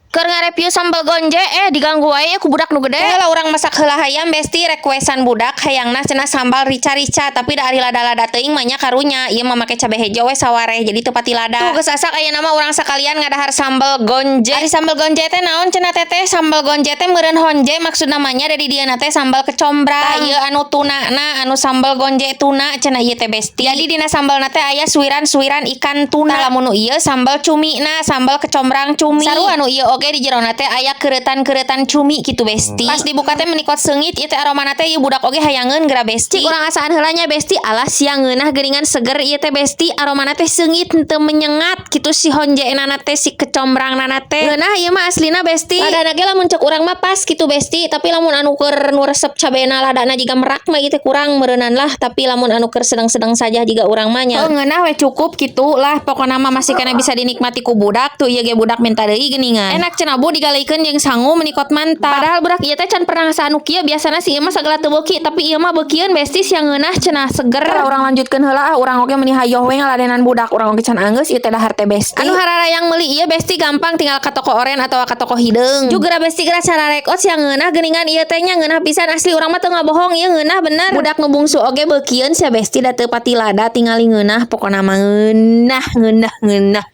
Keur ngareview sambal gonje, eh, diganggu wae ku budak nu gede. Lah, urang masak heula hayam, Besti. Requestan budak hayangna cenah sambal rica-rica, tapi da ari lada-lada teuing mah nya karunya. Ieu mah make cabe hejo we sawareh, jadi teu pati lada. Tuh geus asak, ayeuna mah urang sakalian ngadahar sambal gonje. Ari sambal gonje teh naon cenah, Teteh? Sambal gonje teh meureun honje maksud namanya, dari dieu teh sambal kecombrang. Tah, ieu anu tuna na, anu sambal gonje tuna cenah ieu teh, Besti. Jadi dina sambalna teh aya suwiran-suwiran ikan tuna. Tah, lamun nu ieu sambal cumi na, sambal kecombrang cumi. Sarua anu ieu oge di jerona teh aya keretan-keretan cumi gitu, Besti. Pas dibuka teh meni kot seungit ieu teh aromana teh, ieu budak oge hayangeun geura, Besti. Cik urang asaan heula nya, Besti. Alah sia, ngeunah geuningan, seger ieu teh, Besti. Aromana teh seungit henteu menyengat gitu si honje nana teh, si kecombrang nana teh. Ngeunah ieu mah aslina, Besti. Ladana ge lamun cek urang mah pas gitu, Besti, tapi lamun anu keur nu resep cabena ladana jiga merak mah ieu teh kurang meureunan lah, tapi lamun anu keur sedang-sedang saja jiga urang mah nya. Oh, ngeunah we, cukup gitu lah, pokona mah masih kena bisa dinikmati ku budak. Tuh, ieu ge budak minta deui geuningan. Enak cenah, Bu, digaleikeun jeung sangu meni kot mantap. Padahal budak ieu teh can pernah ngasaan nu kieu, biasana si ieu mah sagala teu beuki, tapi ieu mah beukieun, Besti, sia ngeunah cenah, seger. Tah, urang lanjutkeun heula ah, urang oge meni hayoh we ngaladenan budak, urang oge can anggeus ieu teh dahar teh, Besti. Anu hararayang meuli ieu, Besti, gampang, tinggal ka toko oren atau ka toko hideung. Juga, Besti, geura cara rekot sia ngeunah geuningan ieu teh nya, ngeunah pisan asli, urang mah teu ngabohong, ieu ngeunah bener. Budak nu bungsu oge beukieun sia, Besti, da teu pati lada tingali, ngeunah pokona mah, ngeunah ngeunah ngeunah.